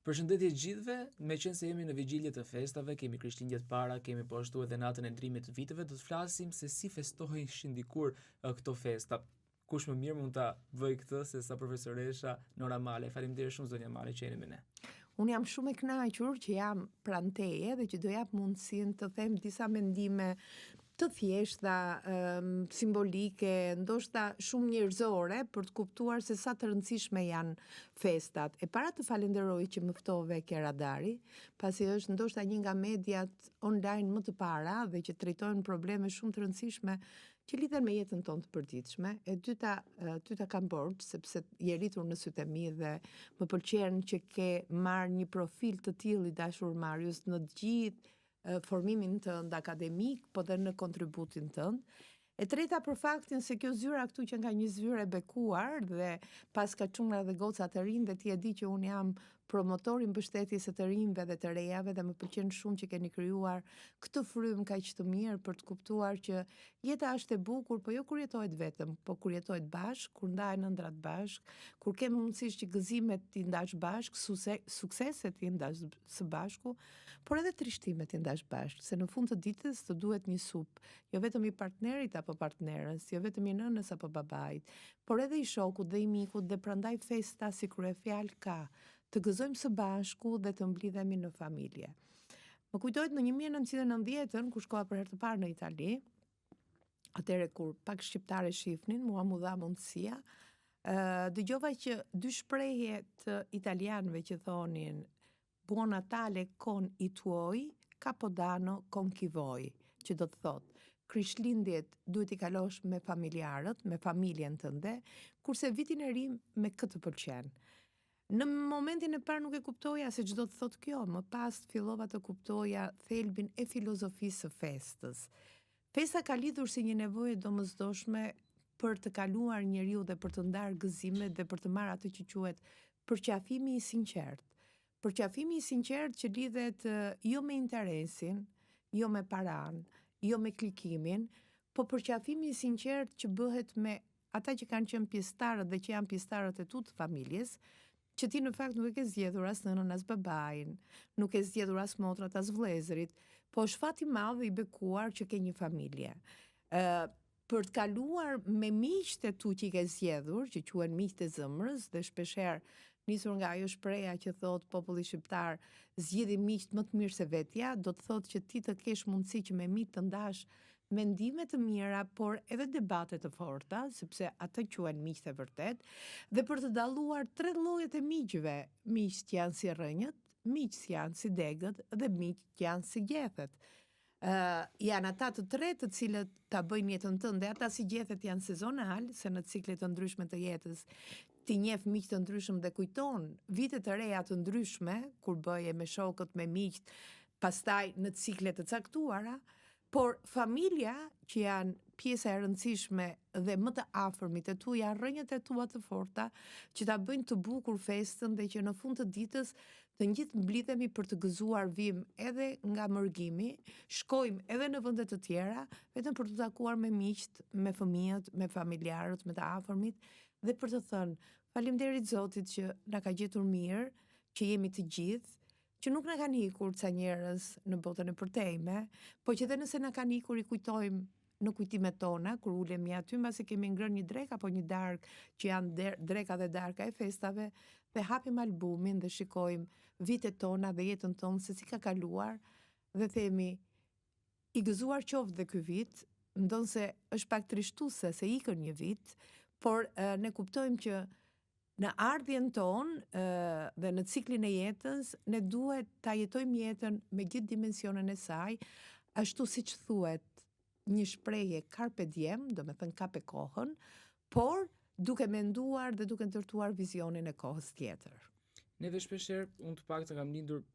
Përshëndetje gjithëve, meqenëse jemi në vigjilje të festave, kemi Krishtlindjet para, kemi po ashtu edhe natën e ndrimit të viteve, do të flasim se si festoheshin dikur këto festa. Kush më mirë mund ta bëjë këtë se sa profesoresha Nora Malaj. Faleminderit shumë zonja Malaj që jeni me ne. Unë jam shumë e kënaqur që jam pranë teje dhe që do jap mundësinë të them disa mendime të thjeshta, simbolike, ndoshta shumë njerëzore për të kuptuar se sa të rëndësishme janë festat. E para të falenderoj që më ftove ke Radari, pasi është ndoshta një nga mediat online më të para dhe që trajtojnë probleme shumë të rëndësishme që lidhen me jetën tonë të përditshme. E dyta, ty ta kam borxh sepse je rritur në sytë e mi dhe më pëlqen që ke marrë një profil të tillë i dashur Marius në të gjithë formimin tënd akademik, po dhe në kontributin tënd. E treta për faktin se kjo zyra këtu që nga një zyrë e bekuar dhe paska çuna dhe goca të rinj dhe ti e di që unë jam promotor i mbështetjes së të rinjve dhe të rejave dhe më pëlqen shumë që keni krijuar këtë frymë kaq të mirë për të kuptuar që jeta është e bukur, po jo kur jetohet vetëm, po kur jetohet bashkë, kur ndahen ëndrrat bashkë, kur ke mundësisht që gëzimet t'i ndash bashkë, sukseset t'i ndash së bashku, por edhe trishtimet t'i ndash bashkë, se në fund të ditës të duhet një sup, jo vetëm i partnerit apo partnerës, jo vetëm i nënës apo babait, por edhe i shokut dhe i mikut dhe prandaj festa si kryefjalë ka të gëzojmë së bashku dhe të mblidhemi në familje. Më kujtohet në 1990-ën kur shkova për herë të parë në Itali, atëherë kur pak shqiptarë e shihnin, mua m'u dha mundësia, dëgjova që dy shprehje të italianëve që thonin Buon Natale con i tuoi, Capodanno con chi vuoi, që do të thotë, Krishtlindjet duhet t'i kalosh me familjarët, me familjen tënde, kurse vitin e ri me kë të pëlqen. Në momentin e parë nuk e kuptoja se ç'do të thotë kjo, më pas fillova të kuptoja thelbin e filozofisë së festës. Festa ka lidhur si një nevojë e domosdoshme për të kaluar njeriu dhe për të ndarë gëzimet dhe për të marrë atë që quhet përqafimi i sinqertë. Përqafimi i sinqertë që lidhet jo me interesin, jo me paranë, jo me klikimin, po përqafimi i sinqertë që bëhet me ata që kanë qenë pjesëtarët dhe që janë pjesëtarët e tu të familjes, që ti në fakt nuk e ke zgjedhur as nënën as babain, nuk ke zgjedhur as motrat as vëllezërit, po është fat i madh dhe i bekuar që ke një familje. Ë për të kaluar me miqtë e tu që i ke zgjedhur, që quhen miqtë e zemrës dhe shpeshherë nisur nga ajo shprehja që thotë populli shqiptar, zgjidhi miqtë më të mirë se vetja, do të thotë që ti të kesh mundësi që me miqtë të ndash mendime të mira, por edhe debate të forta, sepse atë quhen miqtë e vërtetë, dhe për të dalluar tre llojet e miqve, miqtë që janë si rrënjët, miqtë që janë si degët dhe miqtë që janë si gjethet. Ë janë ata të tre të cilët ta bëjnë jetën tënde, ata si gjethet janë sezonal, se në cikle të ndryshme të jetës ti njeh miq të ndryshëm dhe kujton vite të reja të ndryshme kur bëje me shokët, me miqtë, pastaj në cikle të caktuara, Por familja që janë pjesa e rëndësishme dhe më të afërmit e tu janë rrënjët e tua të forta që ta bëjnë të bukur festën dhe që në fund të ditës të gjithë mblidhemi për të gëzuar vijmë edhe nga mërgimi, shkojmë edhe në vende të tjera, vetëm për t'u takuar me miqtë, me fëmijët, me familjarët, me të afërmit dhe për të thënë faleminderit Zotit që na ka gjetur mirë, që jemi të gjithë, që nuk na kanë ikur ca njerëz në botën e përtejme, po që dhe nëse na kanë ikur i kujtojmë në kujtimet tona, kur ulemi aty mbasi kemi ngrënë një drekë apo një darkë që janë dreka dhe darka e festave dhe hapim albumin dhe shikojmë vitet tona dhe jetën tonë se si ka kaluar dhe themi i gëzuar qoftë dhe ky vit, ndonëse është pak trishtuese se ikën një vit, por ne kuptojmë që Në ardhjen tonë dhe në ciklin e jetës, ne duhet ta jetojmë jetën me gjithë dimensionin e saj, ashtu siç thuhet një shprehje carpe diem, domethënë kape kohën, por duke menduar dhe duke ndërtuar vizionin e kohës tjetër. Neve shpeshherë, unë të paktën kam lindur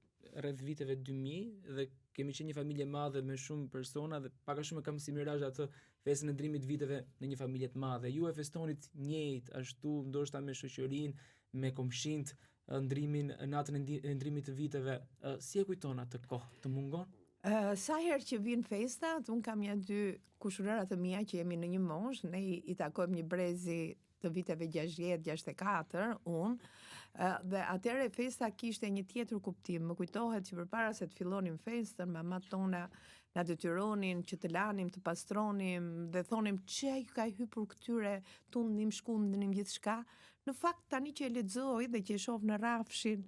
rreth viteve 2000 dhe kemi qenë një familje e madhe me shumë persona dhe pak a shumë e kam si mirazh atë festën e ndrimit të viteve në një familje të madhe. Ju e festonit njëjtë ashtu ndoshta me shoqërinë, me komshinjtë, ndrimin natën e ndrimit të viteve. Si e kujton atë kohë? Të mungon? Uh, sa herë që vijnë festat, unë kam nja dy kushërira të mia që jemi në një moshë, ne i, i takojmë një brezi të viteve 60, 64, unë, Dhe atëherë festa kishte një tjetër kuptim. Më kujtohet që përpara se të fillonim festën, mamat tona na detyronin që të lanim, të pastronim dhe thonim ç'u ka hypur këtyre, tundnim, shkundnim gjithçka. Në fakt tani që e lexoj dhe që e shoh në rrafshin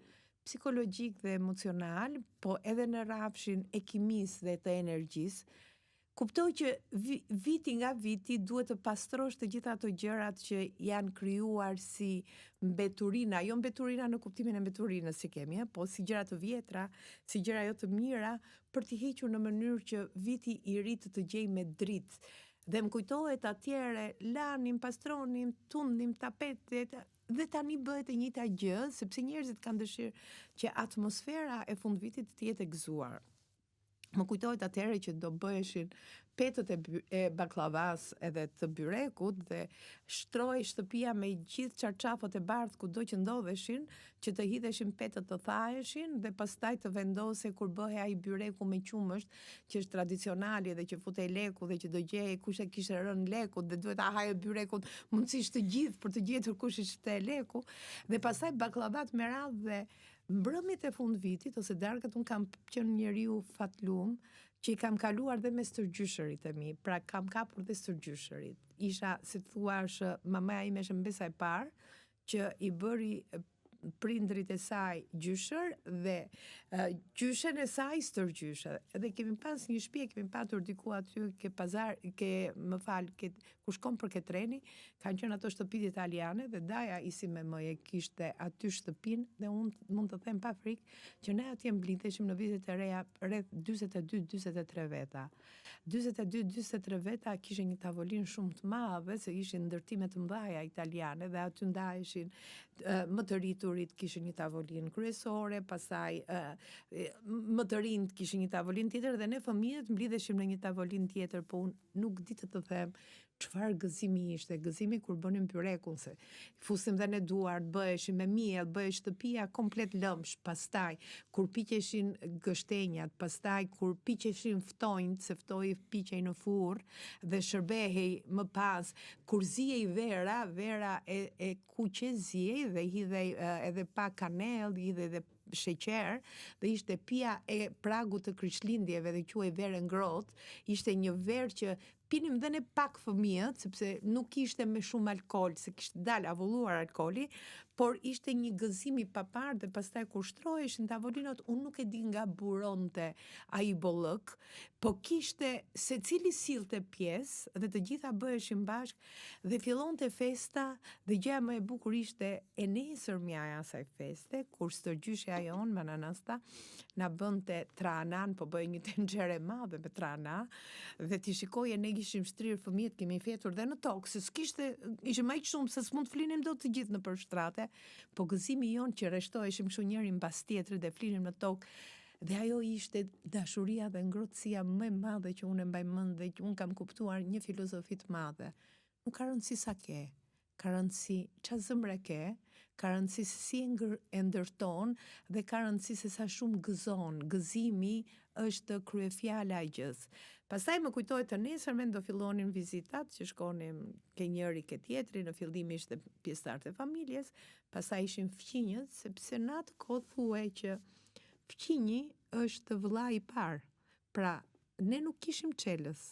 psikologjik dhe emocional, po edhe në rrafshin e kimisë dhe të energjisë, Kuptoj që viti nga viti duhet të pastrosh të gjitha ato gjërat që janë krijuar si mbeturina, jo mbeturina në kuptimin e mbeturinës që kemi, po si gjëra të vjetra, si gjëra jo të mira, për t'i hequr në mënyrë që viti i ri të të gjejë me dritë. Dhe më kujtohet atëherë lanim, pastronim, tundnim tapetet, dhe tani bëhet e njëjta gjë, sepse njerëzit kanë dëshirë që atmosfera e fundvitit të jetë e gëzuar. Më kujtohet atëherë që do bëheshin petët e, e bakllavas edhe të byrekut dhe shtrohej shtëpia me gjithë çarçafët e bardhë kudo që ndodheshin, që të hidheshin petët të thaheshin dhe pastaj të vendosej kur bëhej ai byreku me qumësht, që është tradicionali dhe që futej leku dhe që do gjehej kush e kishte rënë lekut dhe duhet ta haje byrekun mundësisht të gjithë për të gjetur kush ishte leku dhe pastaj bakllavat me radhë dhe Mbrëmjet e fundvitit ose darkat unë kam qenë njeriu fatlum që i kam kaluar dhe me stërgjyshërit e mi, pra kam kapur dhe stërgjyshërit. Isha, si të thuash, mamaja ime është mbesa e parë që i bëri prindrit e saj gjyshër dhe gjyshen e saj stërgjyshe. Dhe kemi pas një shtëpi, kemi patur diku aty ke pazar, ke më fal, ke ku shkon për ke treni, kanë qenë ato shtëpitë italiane dhe daja Isi Memëje kishte aty shtëpinë dhe unë mund të them pa frikë që ne atje mblidheshim në vitet e reja rreth 42-43 veta. 42-43 veta kishin një tavolinë shumë të madhe se ishin ndërtime të mëdha italiane dhe aty ndaheshin më të rriturit kishin një tavolinë kryesore, pastaj më të rinjtë kishin një tavolinë tjetër dhe ne fëmijët mblidheshim në një tavolinë tjetër, po unë Nuk di të të them çfarë gëzimi ishte, gëzimi kur bënim byrekun se fusnim dhe ne duart, bëheshin me miell, bëhej shtëpia komplet lëmsh, pastaj kur piqeshin gështenjat, pastaj kur piqeshin ftonjtë, se ftoi piqej në furrë dhe shërbehej më pas, kur zihej vera, vera e e kuqe zihej dhe hidhej edhe pak kanellë, hidhej edhe sheqer dhe ishte pija e pragut të Krishtlindjeve dhe quhej verë e ngrohtë, ishte një verë që pinim dhe ne pak fëmijët, sepse nuk ishte me shumë alkool, se kishte dalë avulluar alkooli, por ishte një gëzim i paparë dhe pastaj kur shtroheshin tavolinat, unë nuk e di nga buronte ai bollëk, po kishte secili sillte pjesë dhe të gjitha bëheshin bashkë Dhe fillonte festa dhe gjëja më e bukur ishte e nesërmja e asaj feste, kur stërgjyshja jonë, Mana Nasta, na bënte trahanan, po bëhej një tenxhere e madhe me trahana, dhe t'i shikoje ne ishim shtrirë fëmijët, kemi fjetur dhe në tokë, se s'kishte, ishim aq shumë se s'mund të flinim dot të gjithë nëpër shtrate, po gëzimi jonë që rreshtoheshim kështu njëri mbas tjetrit dhe flinim në tokë, Dhe ajo ishte dashuria dhe ngrohtësia më e madhe që unë e mbaj mend dhe që unë kam kuptuar një filozofi të madhe. Nuk ka rëndësi sa ke, ka rëndësi ça zëmre ke, ka rëndësi se si e ngër, e ndërton dhe ka rëndësi se sa shumë gëzon. Gëzimi është kryefjala e gjësë. Pastaj më kujtohet të nesërmen do fillonin vizitat që shkonim ke njëri ke tjetri, në fillim ishte pjesëtarët e familjes, pastaj ishin fqinjët, sepse në atë kohë thuhej që Fqinji është vëllai i parë. Pra, ne nuk kishim çelës.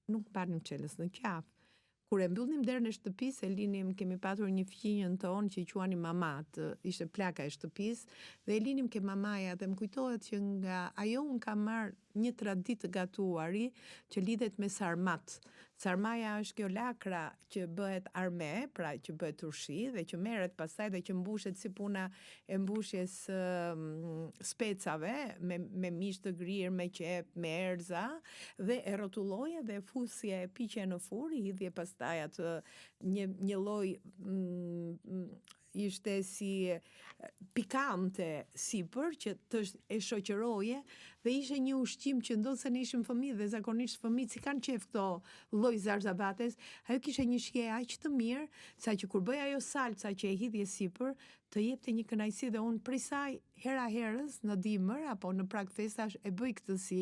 Nuk mbanim çelës në qafë. Kur e mbyllnim derën e shtëpisë, e linim, kemi patur një fqinjën tonë që e quanim mama, të, ishte plaka e shtëpisë, dhe e linim ke mamaja dhe më kujtohet që nga ajo unë kam marrë një traditë të gatuari që lidhet me sarmat. Sarmaja është kjo lakra që bëhet arme, pra që bëhet turshi dhe që merret pastaj dhe që mbushet si puna e mbushjes së mm, specave me me mish të grirë, me qepë, me erëza dhe e rrotulloje dhe e fusje e piqje në furrë, i hidhje pastaj atë një një lloj mm, ishte si pikante sipër që të e shoqëroje dhe ishte një ushqim që ndonëse ne ishim fëmijë dhe zakonisht fëmijët s'i kanë qejf këto lloj zarzavates, ajo kishte një shije aq të mirë sa që kur bëhej ajo salca që e hidhje sipër, Të jepte një kënaqësi dhe unë prej saj hera herës në dimër apo në prag festash e bëj këtë si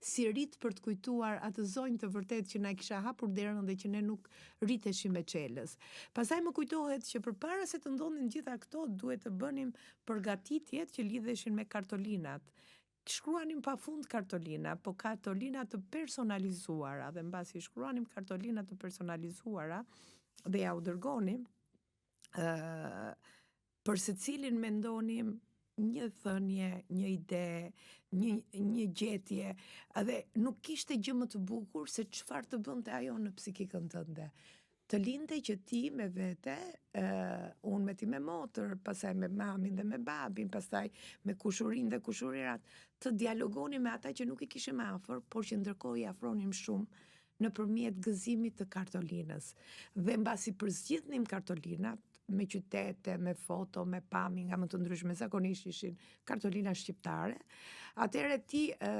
si rit për të kujtuar atë zonjë të vërtetë që na kisha hapur derën dhe që ne nuk rriteshim me çelës. Pastaj më kujtohet që përpara se të ndodhnin gjitha këto duhet të bënim përgatitjet që lidheshin me kartolinat. Shkruanim pafund kartolina, po kartolina të personalizuara dhe mbasi shkruanim kartolina të personalizuara dhe ja u dërgonim, ë për secilin mendonim një thënie, një ide, një një gjetje, edhe nuk kishte gjë më të bukur se çfarë të bënte ajo në psikikën tënde. Të linte që ti me vete, uh, unë me time motër, pastaj me mamin dhe me babin, pastaj me kushurin dhe kushurirat, të dialogonim me ata që nuk i kishim afër, por që ndërkohë i afronim shumë nëpërmjet gëzimit të kartolinës. Dhe mbasi përzgjidhnim kartolinat, me qytete, me foto, me pamje nga më të ndryshme, zakonisht ishin kartolina shqiptare, atëherë ti e,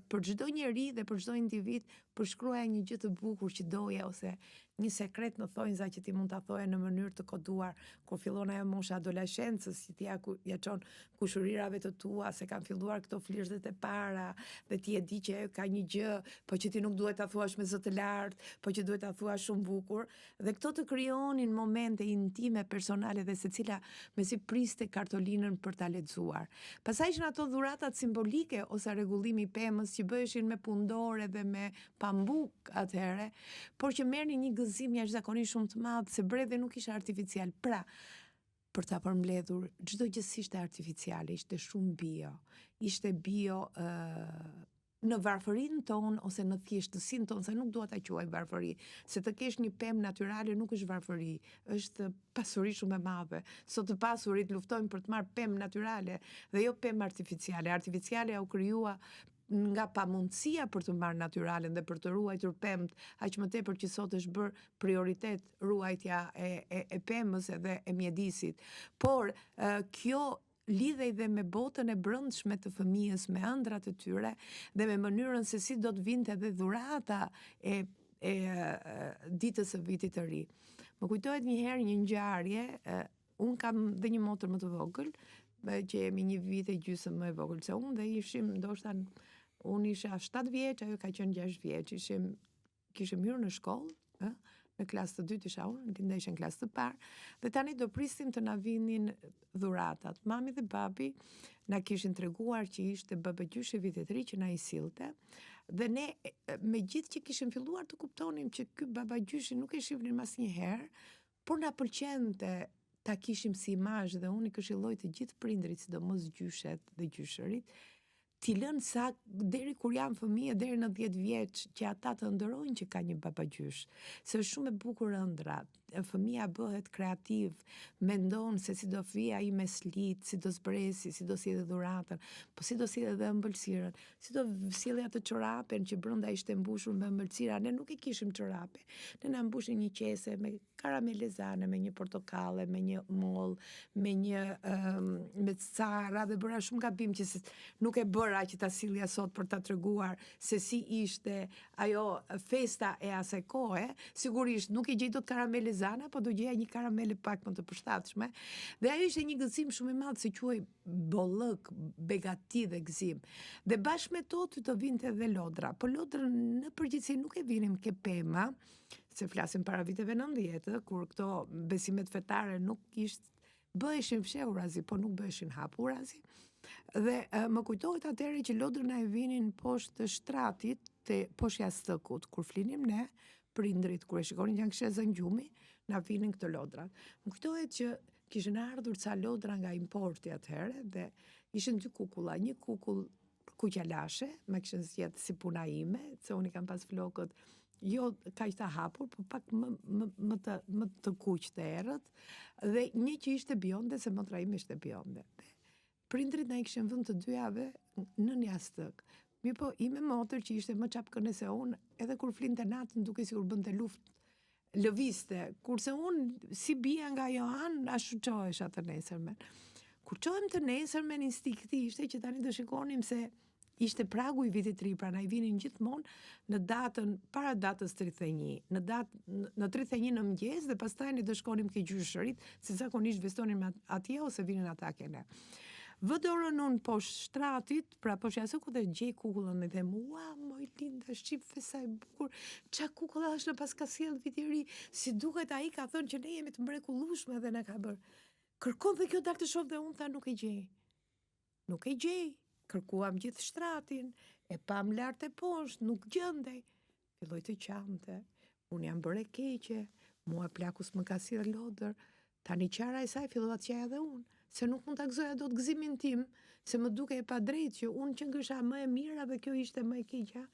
për çdo njeri dhe për çdo individ përshkruaje një gjë të bukur që doje ose një sekret në thonjza që ti mund ta thoje në mënyrë të koduar kur fillon ajo mosha adoleshencës që ti ja, ku, ja çon kushurirave të tua se kanë filluar këto flirtet e para dhe ti e di që ajo ka një gjë, po që ti nuk duhet ta thuash me zë të lartë, po që duhet ta thuash shumë bukur dhe këto të krijonin momente intime personale dhe secila mezi priste kartolinën për ta lexuar. Pastaj ishin ato dhuratat simbolike ose rregullimi i pemës që bëheshin me pundore dhe me pambuk atëherë, por që merrnin një gëzim jashtëzakonisht shumë të madh se bredhi nuk ishte artificial. Pra, për ta përmbledhur, çdo gjë s'ishte artificiale, ishte shumë bio. Ishte bio ë në varfërinë tonë ose në thjeshtësinë tonë, se nuk dua ta quaj varfëri, se të kesh një pemë natyrale nuk është varfëri, është pasuri shumë e madhe. Sot të pasurit luftojnë për të marrë pemë natyrale dhe jo pemë artificiale. Artificiale u krijua nga pamundësia për të marrë natyralen dhe për të ruajtur pemët, aq më tepër që sot është bërë prioritet ruajtja e, e, e pemës edhe e mjedisit. Por kjo lidhej dhe me botën e brendshme të fëmijës, me ëndrrat e tyre dhe me mënyrën se si do të vinte dhe dhurata e e ditës së vitit të ri. Më kujtohet një herë një ngjarje, Unë kam dhe një motër më të vogël, që jemi një vit e gjysmë më e vogël se unë dhe ishim ndoshta unë isha 7 vjeç, ajo ka qenë 6 vjeç, ishim kishim hyrë në shkollë, ë, në klasë të dytë isha unë, Linda ishte në klasë të parë, dhe tani do prisnim të na vinin dhuratat. Mami dhe babi na kishin treguar që ishte babagjyshi i vitit të ri që na i sillte, dhe ne me gjithë që kishim filluar të kuptonim që ky babagjyshi nuk e shihnim asnjëherë, Por na pëlqente ta kishim si imazh dhe unë i këshilloj të gjithë prindërit, sidomos gjyshet dhe gjyshërit, t'i lënë sa deri kur janë fëmijë deri në 10 vjeç që ata të ëndërrojnë që ka një babagjysh. Se është shumë e bukur ëndrra. Fëmija bëhet kreativ, mendon se si do vijë ai me slitë, si do zbresi, si do sjellë dhuratën, po si do sjellë edhe ëmbëlsirën, si do sjellë atë çorapen që brenda ishte mbushur me ëmbëlsira. Ne nuk e kishim çorape. Ne na mbushin një qese me karamelezane, me një portokalle, me një mollë, me një um, me cara dhe bëra shumë gabim që se, nuk e bëra që ta sillja sot për ta treguar se si ishte ajo festa e asaj kohe. Sigurisht nuk e gjej dot karamelezana, po do gjeja një karamele pak më të përshtatshme. Dhe ajo ishte një gëzim shumë i madh se quhej bollëk, begati dhe gëzim. Dhe bashkë me to ty të vinte dhe lodra. Po lodrën në përgjithësi nuk e vinim ke pema, se flasim para viteve 90, kur këto besimet fetare nuk ishte bëheshin fshehurazi, po nuk bëheshin hapurazi. Dhe e, më kujtohet atëherë që lodrën na e vinin poshtë shtratit, te poshtë jastëkut, kur flinim ne, prindrit, kur e shikonin që na kishte zënë gjumi, na vinin këto lodrat. Më kujtohet që Kishin ardhur ca lodra nga importi atëherë dhe ishin dy kukulla, një kukull kuqalashe, ma kishin zgjedh si puna ime, se unë i kam pas flokët jo kaq të hapur, po pak më më më të më të kuq të errët dhe një që ishte bjonde se motra ime ishte bjonde. Dhe prindrit na i kishin vënë të dyjave nën jastëk. Mirëpo, ime motër që ishte më çapkëne se unë, edhe kur flinte natën dukej sikur bënte luftë lëvizte, kurse unë si bija nga ajo anë, ashtu çohesha të nesërmen. Kur çohem të nesërmen, instinkti ishte që tani do shikonim se Ishte pragu i vitit të ri, pra na i vinin gjithmonë në datën para datës 31, në datë në 31 në mëngjes dhe pastaj ne do shkonim ke gjyshërit, se zakonisht festonim atje ose vinin ata ke ne. Vë dorën unë poshtë shtratit, pra poshtë jastëkut dhe gjej kukullën dhe them, ua, moj Linda, shife sa e bukur, ça kukulla është na paska sjellë viti i ri, si duket ai ka thënë që ne jemi të mrekullueshme dhe na ka bërë. Kërkon dhe kjo dal të shoh dhe unë tha nuk e gjej. Nuk e gjej, kërkuam gjithë shtratin, e pamë lart e poshtë, nuk gjendej. Filloi të qante, unë jam bërë e keqe, mua plaku s'më ka sjellë lodër. Tani qara e saj fillova të qaj edhe unë, se nuk mund ta gëzoja dot gëzimin tim, se më dukej e padrejtë që unë qenkësha më e mira dhe kjo ishte më e keqja.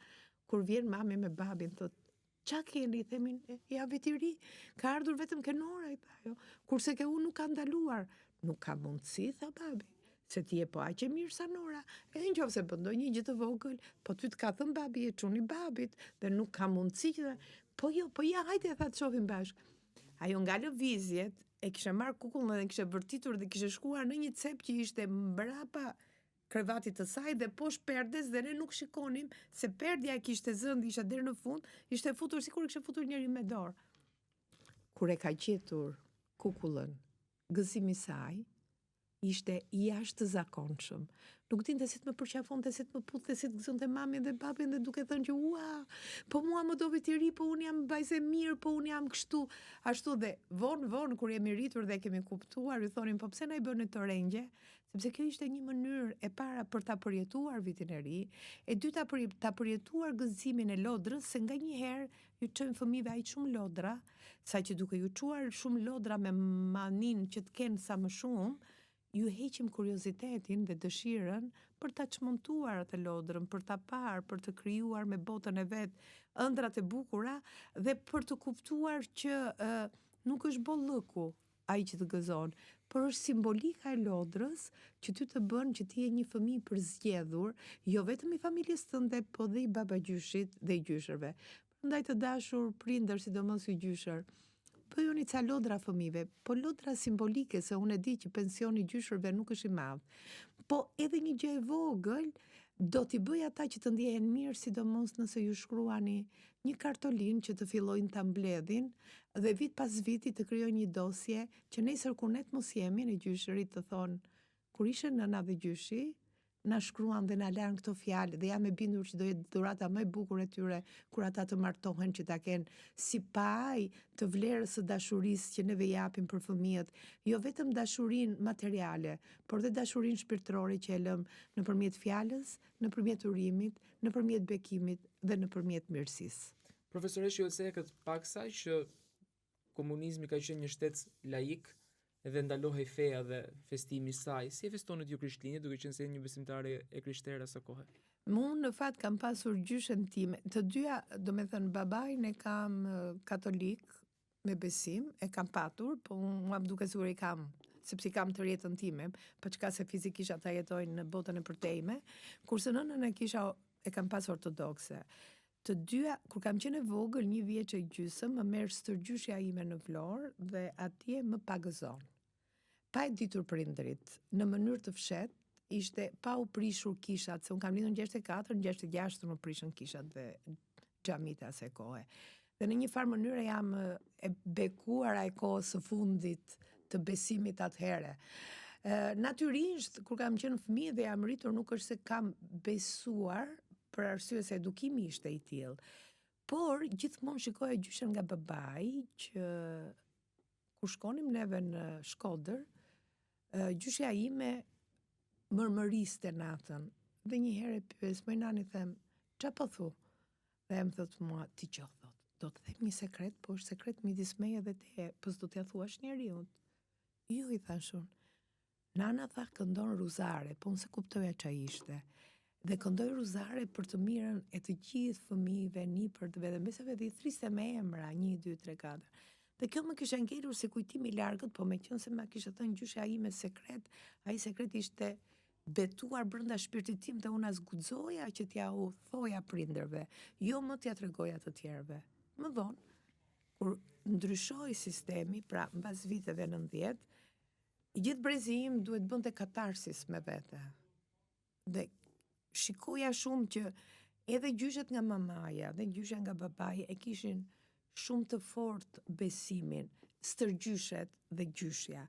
Kur vjen mami me babin, thotë, Ça keni, i themi, ja vit i ri, ka ardhur vetëm ke Nora, i tha ajo, kurse ke unë nuk ka ndaluar. Nuk ka mundësi, tha babi, se ti je po aq e mirë sa Nora, edhe në qoftë se bën ndonjë gjë të vogël, po ty të ka thënë babi, je çuni i babit, dhe nuk ka mundësi që... Po jo, po ja, hajde, tha të shohim bashkë. Ajo nga lëvizjet, e kishte marrë kukullën dhe kishte vërtitur dhe kishte shkuar në një cep që ishte mbrapa krevatit të saj dhe poshtë perdes dhe ne nuk shikonim se perdja e kishte zënë dhe ishte deri në fund, ishte futur sikur e kishte futur njeri me dorë. Kur e ka gjetur kukullën, gëzimi i saj ishte i jashtëzakonshëm. Nuk dinte si të më përqafonte, si të më puthte, si të gëzonte mamin dhe babin dhe duke thënë që ua, po mua më do vit i ri, po unë jam vajzë e mirë, po unë jam kështu. Ashtu dhe vonë vonë kur jemi rritur dhe kemi kuptuar, ju thonim po pse na i bëni këto rengje? Sepse kjo ishte një mënyrë e para për ta përjetuar vitin e ri, e dyta për ta përjetuar gëzimin e lodrës, se nganjëherë ju çojmë fëmijëve aq shumë lodra, saqë duke ju çuar shumë lodra me maninë që të kenë sa më shumë, ju heqim kuriozitetin dhe dëshirën për ta çmontuar atë lodrën, për ta parë, për të krijuar me botën e vet ëndrrat e bukura dhe për të kuptuar që ë nuk është bollëku, ai që të gëzon, por është simbolika e lodrës që ty të bën që ti je një fëmijë i përzgjedhur, jo vetëm i familjes tënde, po dhe i babagjyshit dhe i gjyshërve. Prandaj të dashur prindër, sidomos ju gjyshër, bëjuni ca lodra fëmijëve, po lodra simbolike, se unë e di që pensioni i gjyshërve nuk është i madh. Po edhe një gjë e vogël do t'i bëjë ata që të ndjehen mirë, sidomos nëse ju shkruani një kartolinë që të fillojnë ta mbledhin dhe vit pas viti të krijojnë një dosje që nesër kur ne të mos jemi ne gjyshërit të thonë kur ishe nëna dhe gjyshi na shkruan dhe na lanë këto fjalë dhe jam e bindur që do jetë dhurata më e bukur e tyre kur ata të martohen që ta kenë si paj të vlerës së dashurisë që neve japim për fëmijët, jo vetëm dashurinë materiale, por dhe dashurinë shpirtërore që e lëmë nëpërmjet fjalës, nëpërmjet urimit, nëpërmjet bekimit dhe nëpërmjet mirësisë. Profesoreshë ju e cekët paksa që komunizmi ka qenë një shtet laik dhe ndalohej feja dhe festimi i saj. Si e festonit ju Krishtlindjet duke qenë se jeni një besimtare e krishterë aso kohe? Unë në fakt kam pasur gjyshen time, të dyja, domethënë babain e kam katolik, me besim, e kam patur, po unë mua më duket sikur i kam, sepse i kam tërë jetën time, paçka se fizikisht ata jetojnë në botën e përtejme, kurse nënën e kisha e kam pas ortodokse. Të dyja, kur kam qenë e vogël, një vjeç e gjysmë, më merr stërgjyshja ime në Vlorë dhe atje më pagëzon. Pa e ditur prindërit, në mënyrë të fshehtë, ishte pa u prishur kishat, se unë kam lindur në 64, në 66 u prishën kishat dhe xhamitë e asaj kohe. Dhe në një farë mënyre jam e bekuara e kohës së fundit të besimit atëherë. Natyrisht, kur kam qenë fëmijë dhe jam rritur, nuk është se kam besuar për arsye se edukimi ishte i tillë. Por gjithmonë shikoja gjyshen nga babai që kur shkonim neve në Shkodër, gjyshja ime mërmëriste natën dhe një herë e pyes, moj nanë i them, ça po thu? Dhe më thotë mua, ti që thot, do të them një sekret, po është sekret midis meje dhe teje, po s'do t'ia thuash njeriut. Jo, i thashë unë. Nana tha këndon ruzare, po unë s'e kuptoja ça ishte. Dhe këndoi ruzare për të mirën e të gjithë fëmijëve, nipërve dhe mbesave dhe i thërriste me emra, 1 2 3 4. Dhe kjo më kishte ngelur si kujtim i largët, po meqenëse ma kishte thënë gjyshja ime sekret, ai sekret ishte betuar brenda shpirtit tim dhe unë as guxoja që t'ja u thoja prindërve, jo më t'ja tregoja të tjerëve. Më vonë, kur ndryshoi sistemi, pra mbas viteve 90, i gjithë brezi im duhet bënte katarsis me vete. Dhe shikoja shumë që edhe gjyshet nga mamaja dhe gjyshja nga babai e kishin shumë të fortë besimin, stërgjyshet dhe gjyshja.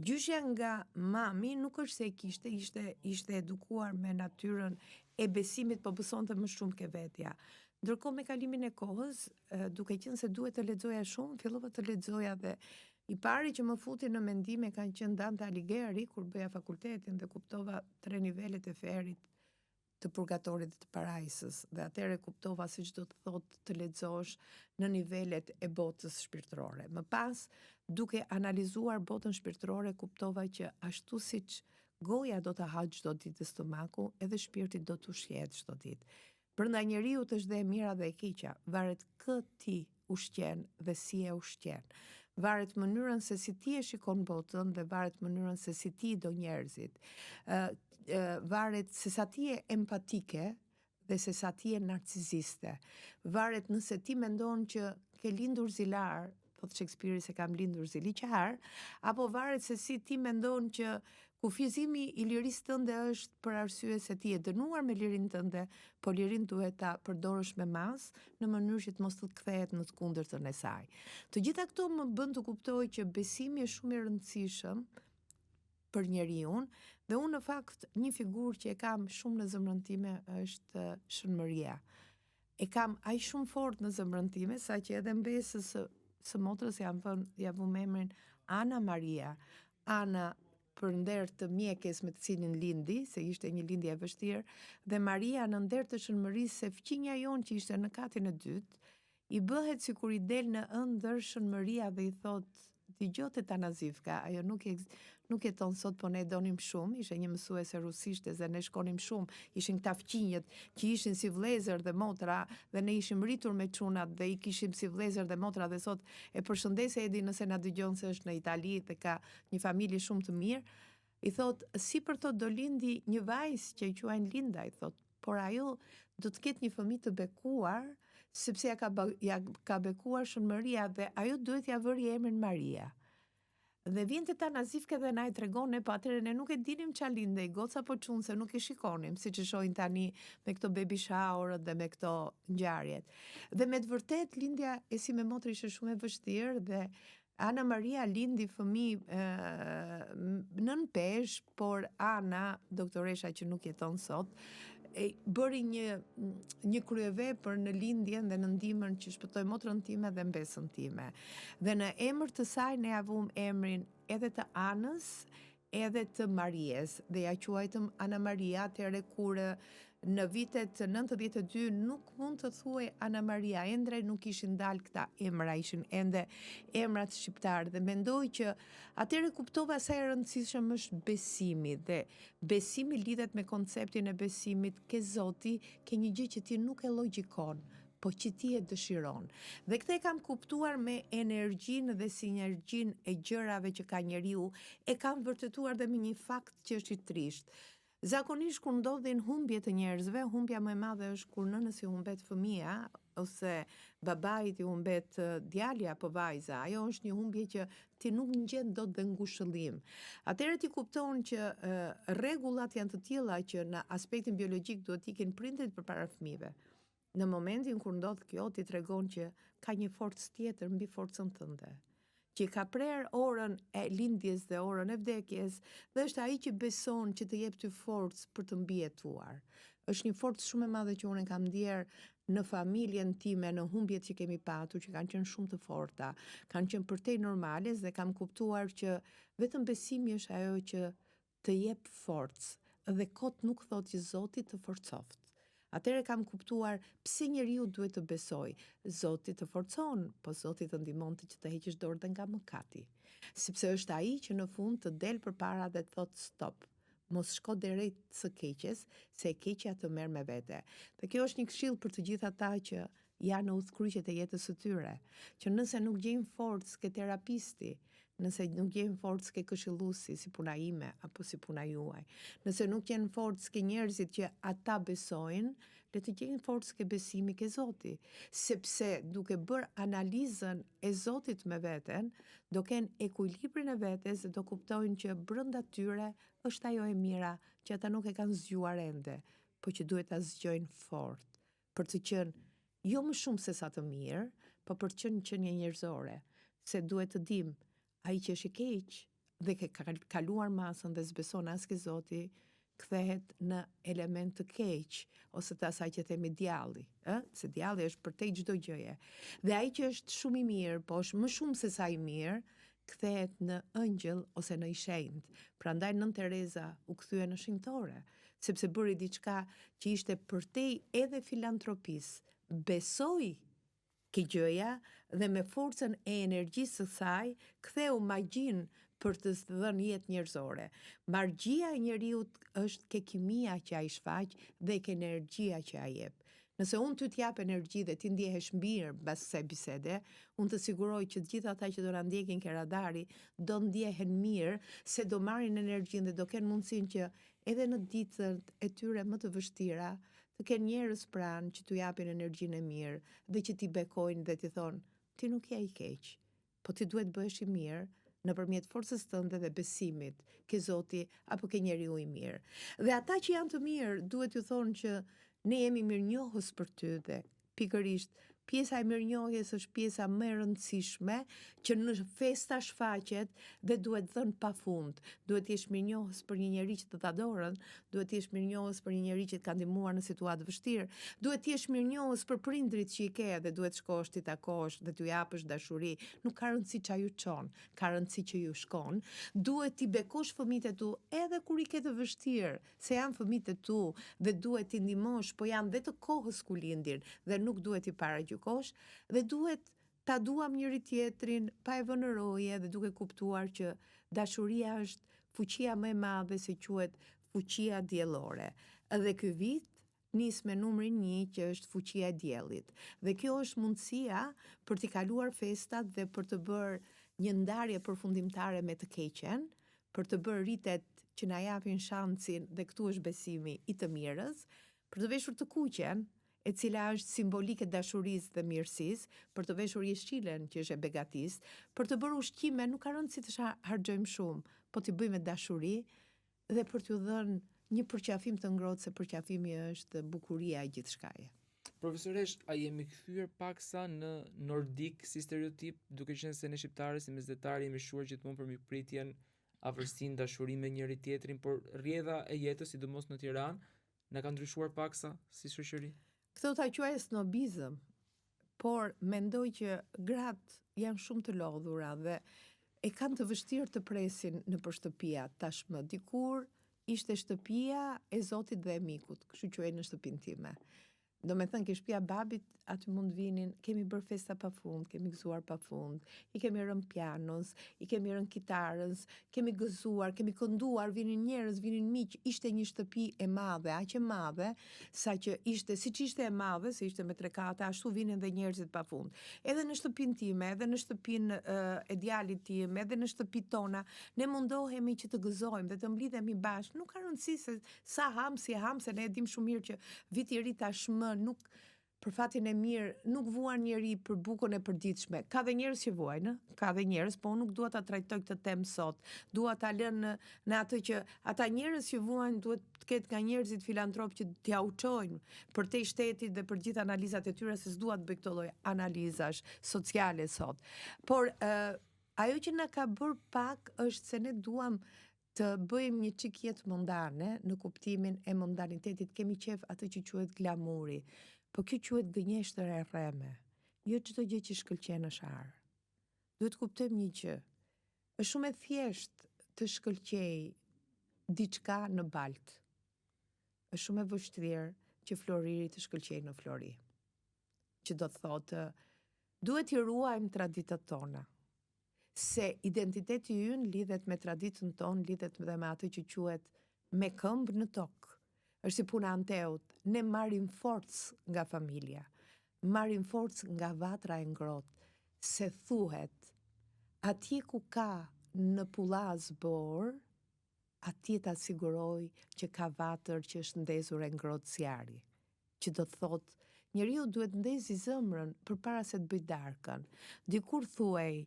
Gjyshja nga mami nuk është se e kishte, ishte, ishte edukuar me natyrën e besimit, po besonte më shumë ke vetja. Ndërkohë me kalimin e kohës, duke qenë se duhet të lexoja shumë, fillova të lexoja dhe i pari që më futi në mendime kanë qenë Dante Alighieri kur bëja fakultetin dhe kuptova tre nivelet e ferrit të purgatorit dhe të parajsës dhe atëherë kuptova se ç'do të thotë të lexosh në nivelet e botës shpirtërore. Më pas, duke analizuar botën shpirtërore, kuptova që ashtu siç goja do të ha çdo ditë dhe stomaku, edhe shpirti do të ushqehet çdo ditë. Brenda njeriut është dhe e mira dhe e keqja, varet kë ti ushqen dhe si e ushqen. Varet mënyrën se si ti e shikon botën dhe varet mënyrën se si ti i do njerëzit. Ë varet se sa ti je empatike dhe se sa ti je narciziste. Varet nëse ti mendon që ke lindur zilar, thotë Shekspiri se kam lindur ziliqar, apo varet se si ti mendon që kufizimi i lirisë tënde është për arsye se ti je dënuar me lirinë tënde, po lirinë duhet ta përdorësh me masë në mënyrë që të mos të kthehet në të kundërtën e saj. Të gjitha këto më bën të kuptoj që besimi është shumë i rëndësishëm për njeriun dhe unë në fakt një figurë që e kam shumë në zemrën time është Shën Mëria. E kam aq shumë fort në zemrën time sa që edhe mbesës së, së motrës jam vënë ja vumë emrin Ana Maria. Ana për nder të mjekes me të cilin lindi, se ishte një lindje e vështirë, dhe Maria në nder të Shën Mërisë se fqinja jonë që ishte në katin e dytë, I bëhet sikur i del në ëndërr Shën Mëria dhe i thotë, Dëgjo teta Nazifka, ajo nuk nuk jeton sot, po ne e donim shumë, ishte një mësuese rusishtes dhe ne shkonim shumë, ishin këta fqinjët që ishin si vëllezër dhe motra dhe ne ishim rritur me çunat dhe i kishim si vëllezër dhe motra dhe sot e përshëndes Edin nëse na dëgjon se është në Itali dhe ka një familje shumë të mirë. I thotë, sipër thotë do lindi një vajzë që e quajnë Linda, i thotë, por ajo do të ketë një fëmijë të bekuar, sepse ja ka, ja ka bekuar Shën Mëria dhe ajo duhet t'ia vëri emrin Maria. Dhe vjen teta Nazifke dhe na e tregon ne, po atëherë ne nuk e dinim ça lindej, goca apo çun, se nuk e shikonim, siç e shohin tani me këto baby shower-ët dhe me këto ngjarjet. Dhe me të vërtetë lindja e sime motre ishte shumë e vështirë dhe Ana Maria lindi fëmijë nën peshë, por Ana, doktoresha që nuk jeton sot, e bëri një një kryevepër në lindjen dhe në ndihmën që shpëtoi motrën time dhe mbesën time. Dhe në emër të saj ne ja vumë emrin edhe të Anës, edhe të Maries dhe ja quajtëm Ana Maria atëherë kur në vitet 92 nuk mund të thuhej Ana Maria Endre, nuk ishin dalë këta emra, ishin ende emrat shqiptarë dhe mendoj që atëherë kuptova sa i rëndësishëm është besimi dhe besimi lidhet me konceptin e besimit ke Zoti, ke një gjë që ti nuk e logjikon, po që ti e dëshiron. Dhe këtë e kam kuptuar me energjinë dhe sinergjinë e gjërave që ka njeriu, e kam vërtetuar dhe me një fakt që është i trishtë. Zakonisht kur ndodhin humbje të njerëzve, humbja më e madhe është kur nënës i humbet fëmija ose babait i humbet djali apo vajza. Ajo është një humbje që ti nuk gjen dot dhe ngushëllim. Atëherë ti kupton që rregullat janë të tilla që në aspektin biologjik duhet të ikin prindërit përpara fëmijëve. Në momentin kur ndodh kjo, ti tregon që ka një forcë tjetër mbi forcën tënde, që ka prerë orën e lindjes dhe orën e vdekjes dhe është ai që beson që të jep ty forcë për të mbijetuar. Është një forcë shumë e madhe që unë e kam ndjerë në familjen time, në humbjet që kemi patur, që kanë qenë shumë të forta, kanë qenë përtej normales dhe kam kuptuar që vetëm besimi është ajo që të jep forcë dhe kot nuk thotë që Zoti të forcoftë. Atëherë kam kuptuar pse njeriu duhet të besojë. Zoti të forcon, po Zoti të ndihmon të që të heqësh dorë dhe nga mëkati. Sepse është ai që në fund të del përpara dhe të thotë stop. Mos shko drejt së keqes, se e keqja të merr me vete. Dhe kjo është një këshillë për të gjithë ata që janë në udhëkryqet e jetës së tyre, që nëse nuk gjejnë forcë ke terapisti, nëse nuk gjejnë forcë ke këshilluesi si puna ime apo si puna juaj, nëse nuk gjejnë forcë ke njerëzit që ata besojnë, le të gjejnë forcë ke besimi ke Zoti, sepse duke bërë analizën e Zotit me veten, do kenë ekuilibrin e vetes dhe do kuptojnë që brenda tyre është ajo e mira që ata nuk e kanë zgjuar ende. po që duhet ta zgjojnë fort, për të qenë jo më shumë se sa të mirë, po për të qenë qenie njerëzore, se duhet të dimë, ai që është i keq dhe ke kaluar masën dhe s'beson as ke Zoti, kthehet në element të keq ose të asaj që themi djalli, ë, se djalli është përtej çdo gjëje. Dhe ai që është shumë i mirë, po është më shumë se sa i mirë, kthehet në ëngjëll ose në i shenjtë. Prandaj Nënë Tereza u kthye në shenjtore, sepse bëri diçka që ishte përtej edhe filantropisë. Besoi ke gjëja dhe me forcën e energjisë së saj ktheu magjinë për të dhënë jetë njerëzore. Magjia e njeriut është ke kimia që ai shfaq dhe ke energjia që ai jep. Nëse unë ty të jap energji dhe ti ndjehesh mirë mbas kësaj bisede, unë të siguroj që të gjithë ata që do na ndjekin ke radari do ndjehen mirë se do marrin energjinë dhe do kenë mundësinë që edhe në ditët e tyre më të vështira të kenë njerëz pranë që t'u japin energjinë e mirë dhe që t'i bekojnë dhe t'i thonë ti nuk je i keq, po ti duhet bëhesh i mirë nëpërmjet forcës tënde dhe besimit ke Zoti apo ke njeriu i mirë. Dhe ata që janë të mirë duhet t'ju thonë që ne jemi mirënjohës për ty dhe Pikërisht, pjesa e mirënjohjes është pjesa më e rëndësishme që në festa shfaqet dhe duhet dhënë pa fund. Duhet të jesh mirënjohës për një njeri që të dha dorën, duhet të jesh mirënjohës për një njeri që të ka ndihmuar në situatë të vështirë, duhet të jesh mirënjohës për prindërit që i ke dhe duhet shkosh t'i takosh dhe t'u japësh dashuri. Nuk ka rëndësi ça ju çon, ka rëndësi që ju shkon. Duhet t'i bekosh fëmijët e tu edhe kur i ke të vështirë, se janë fëmijët e tu dhe duhet t'i ndihmosh, po janë dhe të kohës ku lindin dhe nuk duhet t'i paragjykosh dhe duhet ta duam njëri-tjetrin pa e vënë roje dhe duke kuptuar që dashuria është fuqia më e madhe se quhet fuqia diellore. Dhe ky vit nis me numrin një që është fuqia e diellit. Dhe kjo është mundësia për t'i kaluar festat dhe për të bërë një ndarje përfundimtare me të keqen, për të bërë ritet që na japin shansin dhe këtu është besimi i të mirës, për të veshur të kuqen, e cila është simbolikë e dashurisë dhe mirësisë, për të veshur jeshilen që është e begatisë, për të bërë ushqime, nuk ka rëndësi të harxhojmë shumë, po t'i bëjmë me dashuri dhe për t'ju dhënë një përqafim të ngrohtë se përqafimi është bukuria e gjithçkaje. Profesoreshë, a jemi kthyer paksa në nordik si stereotip, duke qenë se ne shqiptarët si mesdhetarë jemi shquar gjithmonë për mikpritjen, afërsinë, dashurinë me njëri tjetrin, por rrjedha e jetës, sidomos në Tiranë, na ka ndryshuar paksa si shoqëri? Këtë do ta quaj snobizëm, por mendoj që gratë janë shumë të lodhura dhe e kanë të vështirë të presin nëpër shtëpia tashmë. Dikur ishte shtëpia e Zotit dhe e mikut, kështu quhej në shtëpinë time. Domethënë, ke shtëpia babit, aty mund vinin, kemi bërë festa pa fund, kemi gëzuar pa fund, i kemi rënë pianos, i kemi rënë kitarës, kemi gëzuar, kemi kënduar, vinin njerëz, vinin miq, ishte një shtëpi e madhe, aq e madhe, saqë ishte, siç ishte e madhe, se ishte me tre kate, ashtu vinin dhe njerëzit pa fund. Edhe në shtëpinë time, edhe në shtëpinë e djalit tim, edhe në shtëpitë tona, ne mundohemi që të gëzojmë dhe të mblidhemi bashkë. Nuk ka rëndësi se sa ham, si ham, se ne e dimë shumë mirë që viti i ri tashmë nuk për fatin e mirë, nuk vuan njeri për bukën e përditshme. Ka dhe njerëz që vuajnë, ka dhe njerëz, po unë nuk dua ta trajtoj këtë temë sot. Dua ta lë në, në atë që ata njerëz që vuajnë duhet të ketë nga njerëzit filantropë që t'ja u çojnë përtej shtetit dhe për gjithë analizat e tyre, se s'dua të bëj këto lloj analizash sociale sot. Por ë ajo që na ka bërë pak është se ne duam të bëjmë një çik jetë mondane në kuptimin e mondanitetit, kemi qejf atë që quhet glamuri, po kjo quhet gënjeshtër e rreme. Jo çdo gjë që shkëlqen është ar. Duhet të kuptojmë një gjë. Është shumë e thjeshtë të shkëlqejë diçka në baltë. Është shumë e vështirë që floriri të shkëlqejë në flori. Që do të thotë, duhet t'i ruajmë traditat tona. Se identiteti ynë lidhet me traditën tonë, lidhet dhe me atë që quhet me këmbë në tokë. Është si puna e Anteut, ne marrim forcë nga familja, marrim forcë nga vatra e ngrohtë, se thuhet, atje ku ka në pullaz borë, atje ta siguroj që ka vatër që është ndezur e ngrohtë zjarri. Që do të thotë, njeriu duhet ndezi zemrën përpara se të bëjë darkën. Dikur thuhej,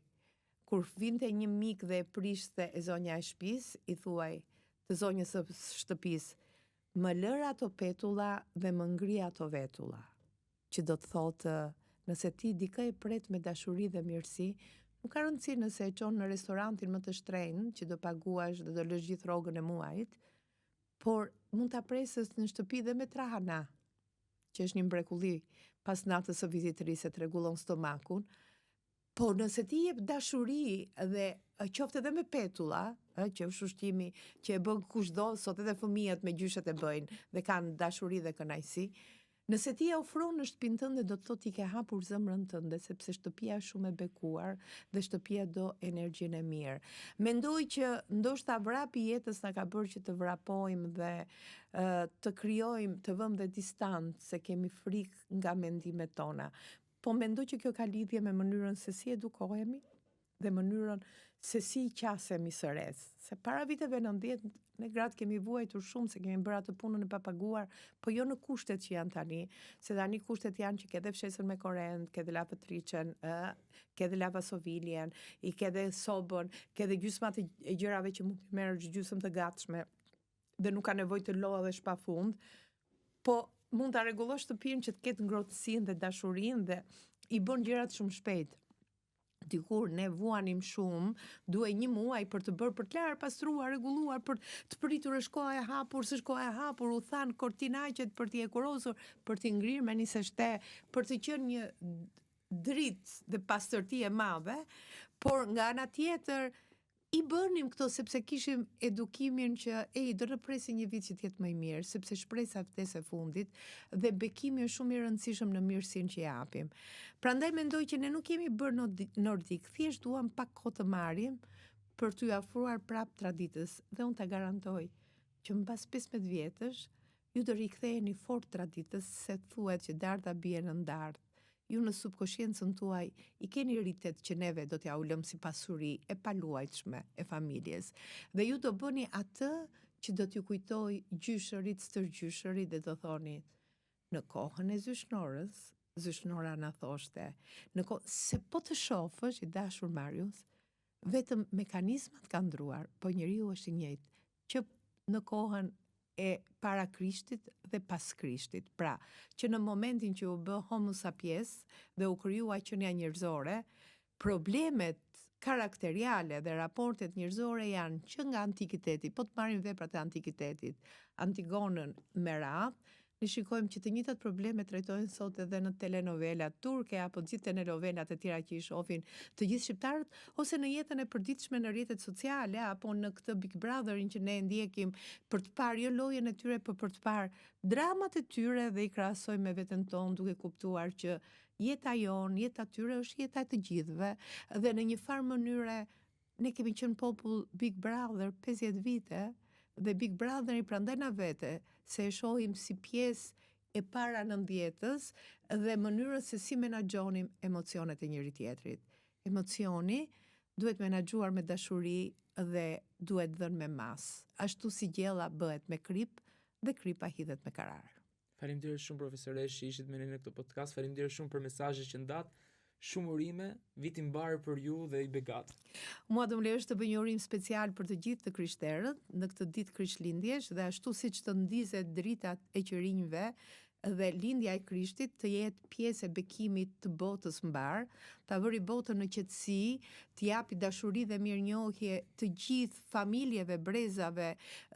kur vinte një mik dhe e prishte e zonja e shtëpisë, i thuhej të zonjës së shtëpisë, Më lër ato petulla dhe më ngri ato vetulla, që do të thotë nëse ti dikë e pret me dashuri dhe mirësi, nuk ka rëndësi nëse e çon në restorantin më të shtrenjtë që do paguash dhe do lësh gjithë rrogën e muajit, por mund ta presësh në shtëpi dhe me trahana, që është një mbrekulli pas natës së vitit të ri se të rregullon stomakun, Po nëse ti jep dashuri dhe qoftë edhe me petulla, ë që është ushqimi që e bën kushdo, sot edhe fëmijët me gjyshet e bëjnë dhe kanë dashuri dhe kënaqësi. Nëse ti e ofron në shtëpinë tënde, do të thotë ti ke hapur zemrën tënde, sepse shtëpia është shumë e bekuar dhe shtëpia do energjinë e mirë. Mendoj që ndoshta vrapi i jetës na ka bërë që të vrapojmë dhe uh, të krijojmë, të vëmë dhe distancë, se kemi frikë nga mendimet tona. Po mendoj që kjo ka lidhje me mënyrën se si edukohemi dhe mënyrën se si i qasemi së resë. Se para viteve 90 ne gratë kemi vuajtur shumë se kemi bërë atë punën e papaguar, po jo në kushtet që janë tani, se tani kushtet janë që ke dhe fshesën me korrent, ke dhe lavatriçen, ë, ke dhe lavasoviljen, i ke dhe sobën, ke dhe gjysmat e gjërave që mund t'i merrësh gjysmë të gatshme dhe nuk ka nevojë të lodhesh pa fund, po mund ta rregullosh shtëpinë që të ketë ngrohtësinë dhe dashurinë dhe i bën gjërat shumë shpejt. Dikur ne vuanim shumë, duhej një muaj për të bërë, për të larë, pastruar, rregulluar, për të pritur është koha e hapur, s'është koha e hapur, u thanë kortinaqet për t'i hekurosur, për t'i ngrirë me niseshte, për të qenë një dritë dhe pastërti e madhe, por nga ana tjetër i bënim këto sepse kishim edukimin që ej do të presim një vit që të jetë më i mirë, sepse shpresa vdes e fundit dhe bekimi është shumë i rëndësishëm në mirësinë që japim. Prandaj mendoj që ne nuk jemi bërë nordik, thjesht duam pak kohë të marrim për t'u afruar prapë traditës dhe unë ta garantoj që mbas 15 vjetësh Ju do riktheheni fort traditës se thuhet që dardha bie nën dardhë. Ju në subkoshiencën tuaj i keni ritet që neve do t'jua lëmë si pasuri e paluajtshme e familjes dhe ju do bëni atë që do t'ju kujtojë gjyshërit, stërgjyshërit dhe do thoni në kohën e zyshnorës, zyshnora na thoshte, në kohë se po të shofësh i dashur Marius, vetëm mekanizmat kanë ndruar, po njeriu është i njëjtë që në kohën e para Krishtit dhe pas Krishtit. Pra, që në momentin që u bë Homo sapiens dhe u krijua qenia njerëzore, problemet karakteriale dhe raportet njerëzore janë që nga antikiteti, po të marrim veprat e antikitetit, Antigonën me radhë, Ne shikojmë që të njëjtat probleme trajtohen sot edhe në telenovelat turke apo gjithë telenovelat e tjera që i shohin të gjithë shqiptarët ose në jetën e përditshme në rrjetet sociale apo në këtë Big Brotherin që ne e ndjekim për të parë jo lojën e tyre por për të parë dramat e tyre dhe i krahasojmë me veten tonë duke kuptuar që jeta jonë, jeta e tyre është jeta e të gjithëve dhe në një farë mënyre Ne kemi qenë popull Big Brother 50 vite dhe Big Brotheri prandaj na vete se e shohim si pjesë e para nëntëdhjetës dhe mënyrën se si menaxhonim emocionet e njëri tjetrit. Emocioni duhet menaxhuar me dashuri dhe duhet dhënë me masë, ashtu si gjella bëhet me kripë dhe kripa hidhet me karar. Faleminderit shumë profesoreshë që ishit me ne në këtë podcast. Faleminderit shumë për mesazhet që ndatë. Shumë urime, vit i mbarë për ju dhe i begatë. Mua do më lejosh të bëj një urim special për të gjithë të krishterët në këtë ditë Krishtlindjesh dhe ashtu siç të ndizet drita e qirinjve dhe lindja e Krishtit të jetë pjesë e bekimit të botës mbarë, ta vëri botën në qetësi, të japi dashuri dhe mirënjohje të gjithë familjeve, brezave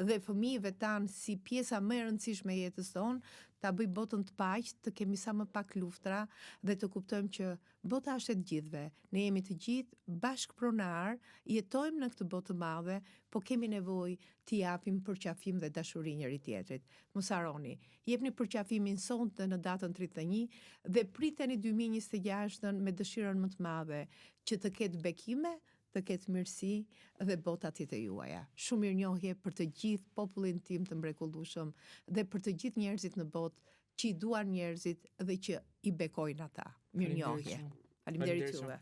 dhe fëmijëve tanë si pjesa më e rëndësishme e jetës tonë, ta bëjë botën të paqtë, të kemi sa më pak luftra dhe të kuptojmë që bota është e të gjithëve. Ne jemi të gjithë bashkëpronarë, jetojmë në këtë botë të madhe, po kemi nevojë t'i japim përqafim dhe dashuri njëri-tjetrit. Mos harroni, jepni përqafimin sonte në datën 31 dhe priteni 2026-ën me dëshirën më të madhe që të ketë bekime, të ketë mirësi dhe bota të jetë e juaja. Shumë mirënjohje për të gjithë popullin tim të mrekullueshëm dhe për të gjithë njerëzit në botë që i duan njerëzit dhe që i bekojnë ata. Mirënjohje. Faleminderit juve.